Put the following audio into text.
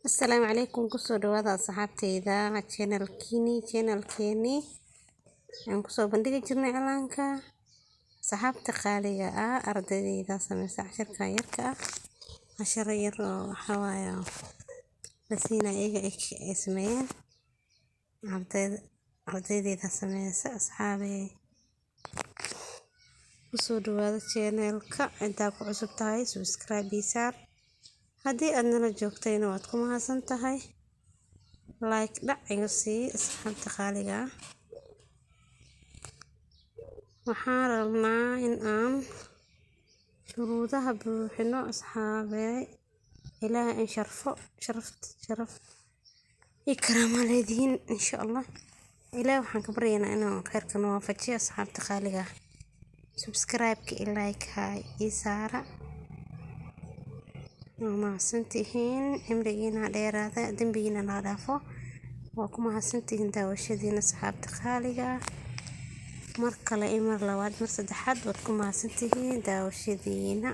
Asalaamu calaykum, kusoo dhawaada asxaabteyda channelkiini, channelkeeni aan kusoo bandhigi jirnay cilaanka. Asxaabta qaaliga ah, ardaydayda sameysa cashirkan yarka ah, casharo yar oo waxaa waaye la siinaya iyaga ay sameeyeen ardaydayda sameysa. Asxaabey, kusoo dhawaada channelka. Intaa ku cusub tahay, subscribe ii saar. Haddii aad nala joogtayna, waad ku mahadsan tahay. Like dhac iga sii. Asxaabta qaaliga ah, waxaan rabnaa in aan shuruudaha buuxino. Asxaabey, Ilaahay in sharfo, sharaf, sharaf iyo karaama leedihiin, insha Allah. Ilaahay waxaan ka baryaynaa inuu khayrka noo waafajiyo. Asxaabta qaaliga ah, subscribe-ka iyo like-ha ii saara. Waa mahadsantihiin, cimrigiina dheeraada, dembigiina la dhaafo. Waa ku mahadsantihiin daawashadiina. Asxaabta qaaliga ah, mar kale iyo mar labaad, mar saddexaad, waad ku mahadsantihiin daawashadiina.